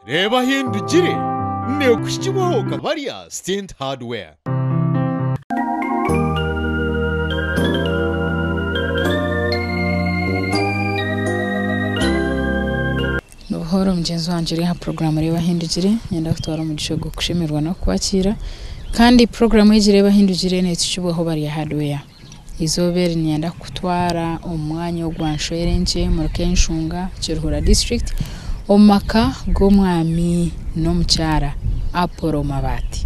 Reeba Ahindugire neekuhikibwaho Kabarya Stint Hardware. Buhooro mugyenzi wangye ori aha puroguraamu Reeba Ahindugire, niinyenda kutwara omugisha ogu kushemererwa n'okukwakiira. Kandi puroguraamu egi Reeba Ahindugire neetukibwaho Barya Hardware. Eizooba eri niinyenda kukutwara omu mwanya ogwa Nshwerenkye omuri Kenshunga, Kiruhura disiturikiti omu maka g'omwami n'omukyara Apollo Mabaati.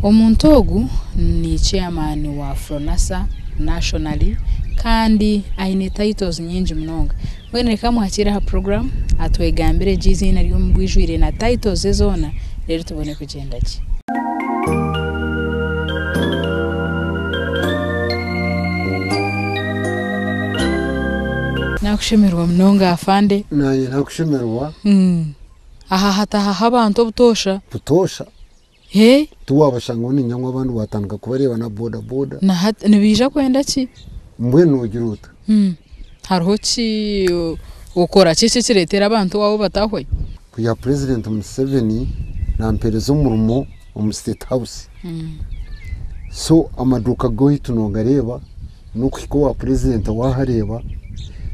Omuntu ogu ni chairman wa Fronasa nationally kandi aine titles nyingi munonga. Mbwenu reka mwakiire aha puroguraamu atwegambire gye eiziina rye omu bwijwire na titles ze zoona reero tubone kugyenda gye. Nakushemererwa munonga afande. Nanye nakushemererwa. Aha hatahaho abantu obutoosha. Butoosha. Hee. Tiwabashangaho niinyangwa ngu abandi watandika kubareeba na boda boda. Na hati nibaija kwenda ki? Mbwenu noogira ota? Hariho ki okora ki ekireetera abantu owaawe batahwayo? Kwiha Purezidenti Museveni nampeereza omurimo omu State House, so amaduuka g'owaitu nogareeba n'okuhika owa Purezidenti wahareeba,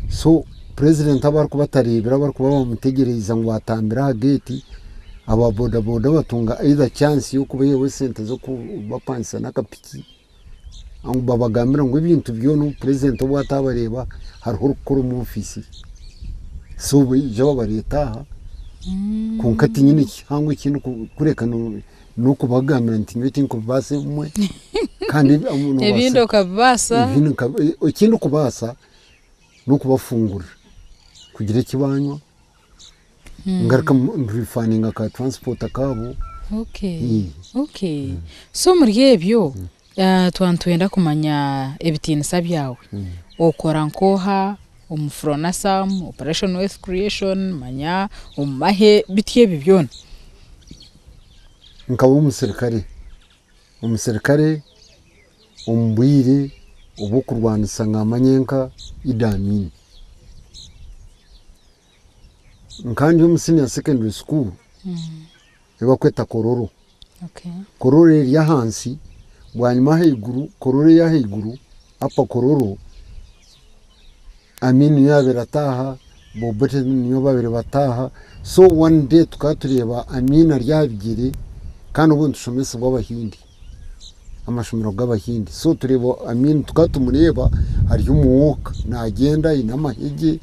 so Purezidenti abu arikuba atareebire abu barikuba bamutegyereize ngu atambire aha geeti, aba boda boda batunga either chance y'okubaha esente z'okubapangisa n'akapiki, ngu babagambire ngu ebintu byona obu purezidenti obu atabareeba hariho orikukora omu ofiisi ye. So baija babareeta aha kwonka tinyine kihango eki ndikureka n'okubagambira nti nyowe tinkubibaasa ebimwe kandi Ebindi okabibaasa. Eki ndikubaasa n'okubafungurira kugira eki banywa. Ngaruka nrifaninga ka transport akaabo. Okay, okay. So omuri ebyo twaba nitwenda kumanya ebitiinisa byawe. Okora nk'oha omu Fronasam, Operation Wealth Creation, manya omu mahe, bityo ebyo byona. Nkaba omusirikare, omusirikare omu bwire obw'okurwanisa ngamba nyenka Idi Amin. Nkaba ndi omu senior secondary school ei barikweta Kololo. Kololo eri ahansi bwanyima ahaiguru Kololo ey'ahaiguru upper Kololo Amin niyo yaabaire ataaha, Bobote niyo baabaire bataaha. So one day tukaba tureeba Amin ari aha bigyere kandi obwo nitushomesibwa Abahindi. Amashomero g'Abahindi. So tureeba Amin tukaba tumureeba ari omu walk naagyenda aine amahe gye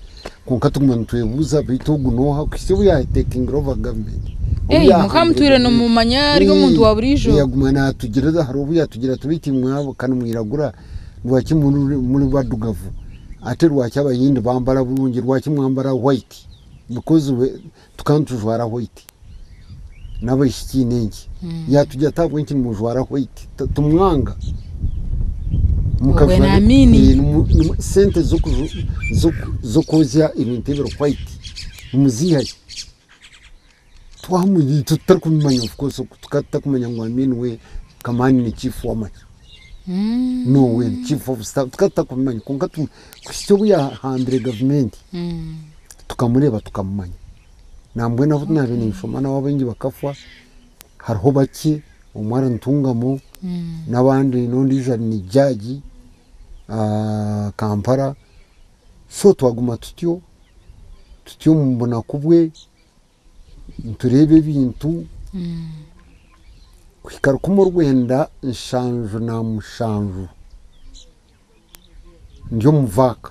kwonka tuguma nitwebuuza beitu ogu n'oha kuhitsya obu yaatekingira over gavumenti. Mukaba mutwire nimumanya ari omuntu wa buriijo? Yaguma naatugira hariho obu yaatugira ati beitu imwe ka nimwiragura rwaki muri badugavu ate rwaki Abahindi bambara burungi rwaki mwambara white because tukaba nitujwara white n'abaishiki n'enki yaatugira ati ahabw'enki nimujwara white tumwanga Obwe naamini. Sente z'okwozya ebintu ebiri white nimuziiha hi? Tutarikumanya of course tukaba tutarikumanya ngu Amin we Kamani ni chief w'amahe no we chief of staff tukaba tutakumanya kwonka kuhitsya obu yaahambire gavumenti tukamureeba tukamumanya. Nambwenu abu naabaire ninshoma nabo abaingi bakafa, hariho bakye, omwe ari Ntungamo n'abandi n'ondiijo ari ni jaagi Kampala, so twaguma tutyo, tutyo omu bunaku bwe nitureeba ebintu kuhika 1977. Ndi omu vaaka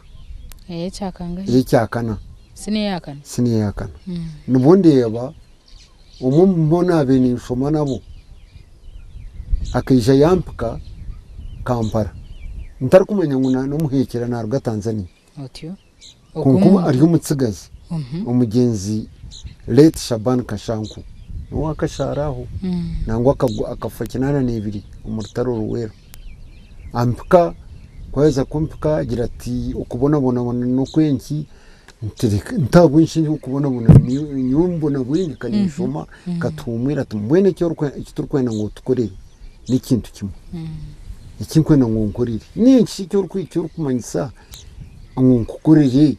Ey'ekyakangahi? ey'ekyakana, Siniya eyakana? siniya eyakana. Nibwo ndeeba omwe omu bo naabaire ninshoma nabo akaija yampika Kampala ntarikumanya ngu n'omuheekyera naaruga Tanzania. Otyo. Kwonka ari omutsigazi, omugyenzi late Shaban Kashanku niwe akashaara aho nangwa akafa 82 omu rutaro Luweero. Ampika, ku yaaheza kumpika agira ati okubonabona n'okwenki, nti reka nti ahabw'enki ndikubonabona nyowe mbonabwine ka ninshoma katuhumwire ati mbwenu eki eki turikwenda ngu otukorere n'ekintu kimwe, eki ndikwenda ngu onkorere n'enki eki orikumanyisa ngu nkukorere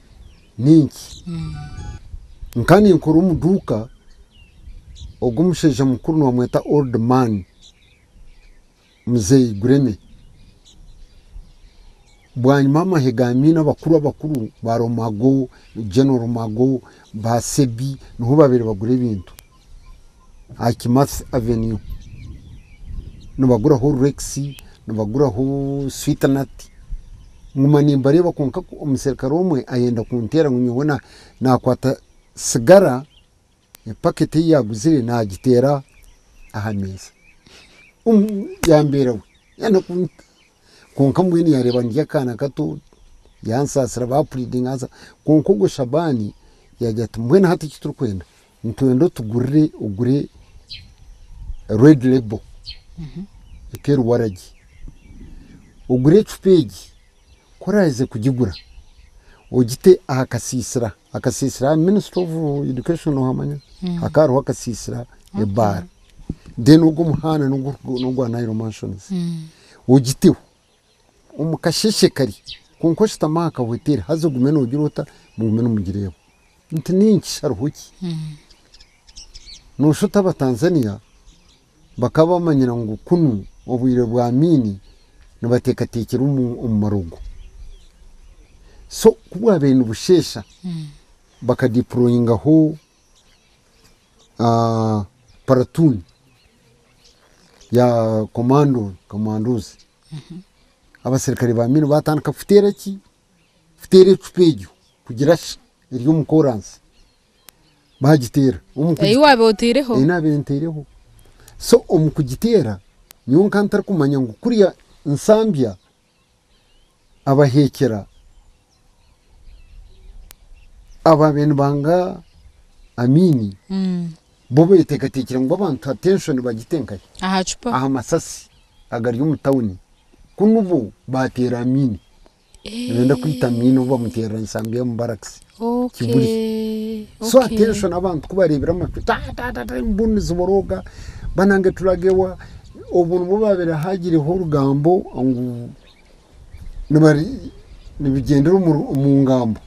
n'enki? Nkaba ninkora omu duuka. Ogwo omushaija mukuru nibamweta old man Muzeeyi Gureme. Bwanyima amahe ga Miina abakuru abakuru ba Rumago, General Rumago, ba Sebi niho baabaire bagura ebintu aha Kimathi Avenue. Nibaguraho Rolex, nibaguraho Sweetnut. Nguma nimbareeba kwonka omuserukare omwe ayenda kunteera ngu nyowe naakwata tsigara epaketi ei yaaguzire naagiteera aha meeza. Yambeera we yayenda kunta kwonka mbwenu yaareeba ndi akaana kato yansaasira baapuridinga kwonka ogwo Shaban yaagira ati mbwenu hati eki turikwenda nitwenda otugurire ogure red label eka eri waragi ogure ecupa egi ku oraaheze kugigura ogite aha kasiisira, akasiisira aha ministry of education nohamanya? Hakaba hariho akasiisira ebaara then ogwo omuhanda n'ogwa Nile mansions ogiteho omu kasheshe kare kwonka oshutame aha kahoteri haza ogume noogira ota mugume nimugireeba. Nti ninki hariho ki? Nooshusha oti Abatanzania bakaba bamanyire ngu kunu obwire bwa Amiini nibateekateekyera omu marogo. So ku bwabaire nibusheesha bakadiployingaho platoon ya commandos. Abaserukare ba Amiini baatandika kuteera ki? Kuteera ecupa egyo kugirasha eri omu koransi. Baagiteera. Ei waabaire otaireho? Ei naabaire ntaireho. So omu kugiteera nyowe nkaba ntarikumanya ngu kuriya Nsambya abaheekyera abaabaire nibanga Amiini bo beeteekateekire ngu abantu attention bagite nkahi? Aha cupa. Aha masasi agari omu tawuni. Kunu bo baateera Amiini. Nibenda kwita Amiini obu bamuteerera Nsambya omu barracks. Kibuli. So attention abantu ku bareebire amatu ta ta ta ta embunu niziborooga banange turagewa obwo nibwo baabaire haagireho orugambo ngu nibari nibigyendera omu ngambo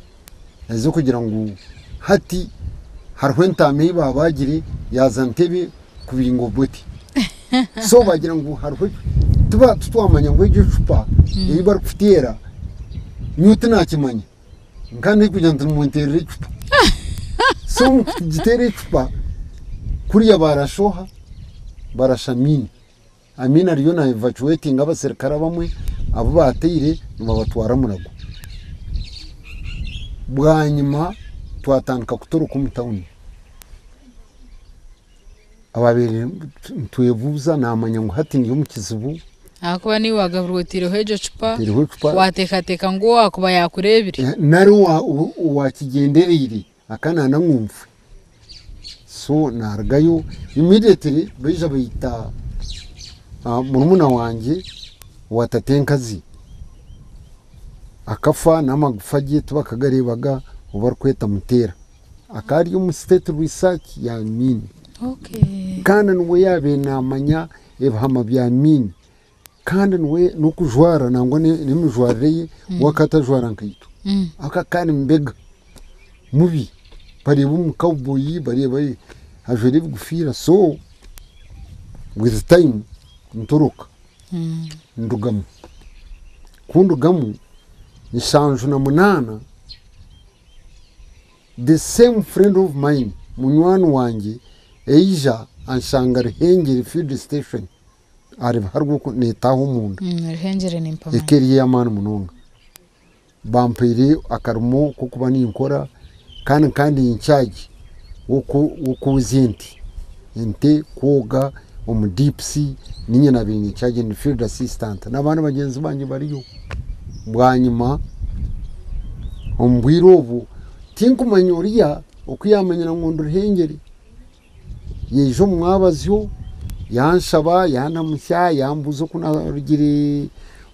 ez'okugira ngu hati hariho entaama ei baabaagire yaaza Ntebe kubinga Obote. So baagira ngu hariho tuba titwamanya ngu egyo ecupa ei barikuteera nyowe tinakimanya. Nkaba ndikugira nti nimunteerera ecupa. So omu kugiteera ecupa kuriya barasha oha? Barasha Amiini. Amiini ariyo na evacuatinga abaserukare abamwe abu baateire nibabatwara Murago. Bwanyima twatandika kutoroka omu tawuni. Ababaire nitwebuuza naamanya ngu hati ndi omu kizibu. Ahakuba naiwe waagaburwa otaireho egyo cupa, Ntaireho ecupa. waateekateeka ngu owaakuba yaakureebire. Nari owaakigyendereire akananda ngu nfe. So naarugayo immediately baija baita murumuna wangye owa tatenkazi akafa n'amagufa gye tibakagareebaga ou barikweta Muteera. Akaba ari omu state research ya Amiini. Kandi niwe yaabaire naamanya ebihama bya Amiini. Kandi niwe n'okujwara nangwa n'emijwarire ye we akaba atajwara nkaitwe. Akaba ari mbega mubi. Bareeba omu cowboy bareeba ajwaire ebigufiira so with time ntoroka ndugamu. Ku ndugamu 78 the same friend of mine munywani wangye aija anshanga Ruhengeri field station ahari Biharwa neetaaha omunda. Ruhengeri nimpamanya. Eka eri ey'amaani munonga. Bampaire akarimo k'okuba ninkora kandi nkaba ndi incharge w'okwozya ente. Ente kwoga omu dips niinye naabaire ndi incharge ndi field assistant n'abandi bagyenzi bangye bariyo. Bwanyima omu bwire obwo tinkumanya oriya oku yaamanyire ngu ndi Ruhengeri. Yaija omu mwabazyo yanshaba yandamutsya yambuuza oku naarugire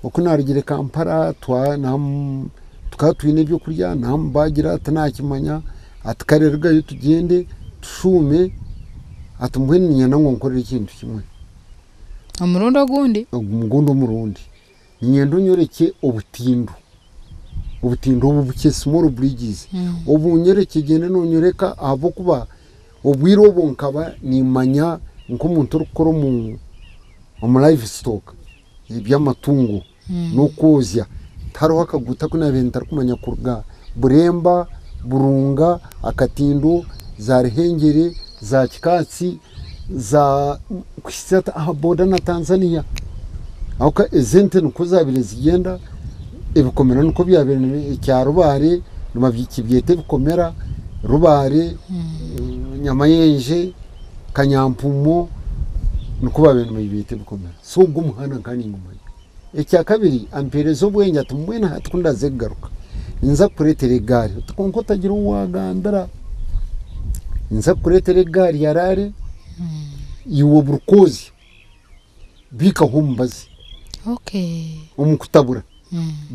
oku naarugire Kampala tukaba twine ebyokurya namubagira tinakimanya ati kare rugayo tugyende tushuume ati mbwenu niinyenda ngu onkorere ekintu kimwe. Omurundi ogundi? Ogundi omurundi. Niinyenda onyorekye obutindo, obutindo obu bukye small bridges, obunyorekye gyenda nonyoreka ahabw'okuba Obwire obwo nkaba nimanya nk'omuntu orikukora omu livestock, eby'amatungo n'okwozya. Tihariho akaguuto aku naabaire ntarikumanya kuruga Buremba, Burunga, Akatindo, za Ruhengyere, za Kikaatsi, za kuhitsya aha boda na Tanzania. Ahabw'okuba ezi ente nikwo zaabaire zigyenda, ebikomera nikwo byabaire ekya Rubare nibakibyeta ebikomera, Rubare, Nyamayenje, Kanyampumo nikwo baabaire nibabyeta ebikomera. So ogwo omuhanda nkaba ningumanya. Ekya kabiri ampeereza obwengye ati mbwenu hati ku ndaaze kugaruka ninza kukureetera egaari oti kwonka otagira ou waagambira. Ninza kukureetera egaari ya raare iwe buri kwozya biikaho omubazi omu kutabura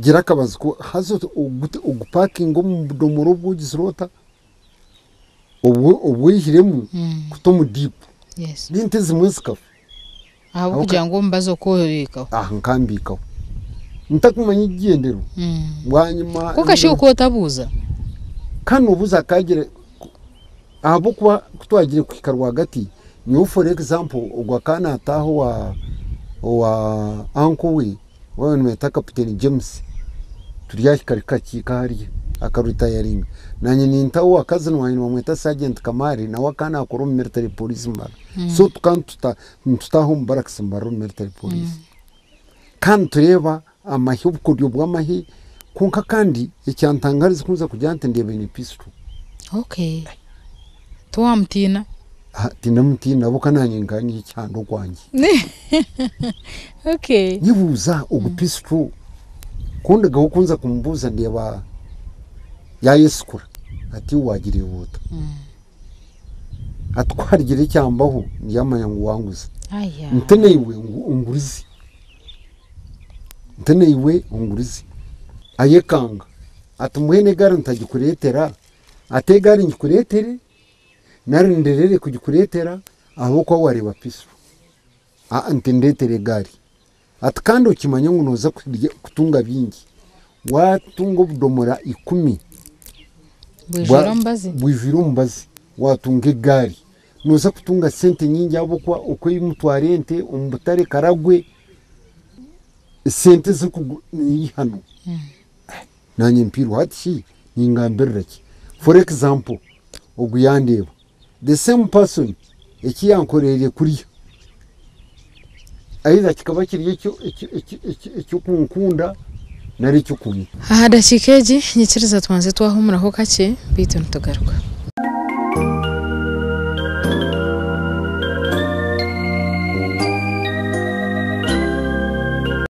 gira akabazi haza ogupakinge omu budomora obu ogizire ota obu oihiremu kuta omu diipu n'ente ezimwe zikafa. Ahabw'okugira ngu omubazi okwobiikaho. Aha nkambiikaho ntakumanya ekigyendererwa bwanyima. Kwonka shi okaba otabuuza? Kandi noobuuza akaagira ahabw'okuba ku twagire kuhika rwagati nyowe for example ogwo akaba naataaha owa owa uncle we ou baabaire nibeeta Kapiteeni James turyahika rikakiika hariya akaritayaringa. Naanye nintaha owa cousin wangye nibamweta Sergeant Kamari nawe akaba naakora omu military police Mbarara. So tukaba nitutaaha omu barracks Mbarara omu military police. Kandi nitureeba amahe obukoryo bw'amahe kwonka kandi ekyantangarize ku nza kugira nti ndeeba aine pistol. Okay. Tiwamutiina? Tindamutiina ahabw'okuba naanye nkaba ndi ekihanda okwangye. Okay. Nyebuuza ogu pistol ku ndigaho ku nza kumubuuza ndeeba yaayesikura ati iwe waagireeba ota? Ati ku harigira ekyambaho ndyamanya ngu wanguza. Aya. Nti naiwe ngu ongurize. Nti naiwe ongurize. Ayekanga ati mbwenu egaari ntagikureetera? Ati egaari ngikureetere nari nderere kugikureetera ahabw'okuba waareeba pistol. Aa nti ndeetera egaari. Ati kandi okimanye ngu nooza kutunga bingi. Waatunga obudomora 10 Bwijwire omubazi? Bwijwire omubazi waatunga egaari. Nooza kutunga sente nyingi ahabw'okuba okwemutwara ente omu butare Karagwe, esente ezirikuihano. Naanye mpiirwe hati shi ningambirira ki? For example, ogu yandeeba, the same person eki yankoreire kuriya, either kikaba kiri eky'okunkunda nari eky'okunyita. Aha dakiika egi nyikiriza tubanze twahumuraho kakye beitu nitugaruka.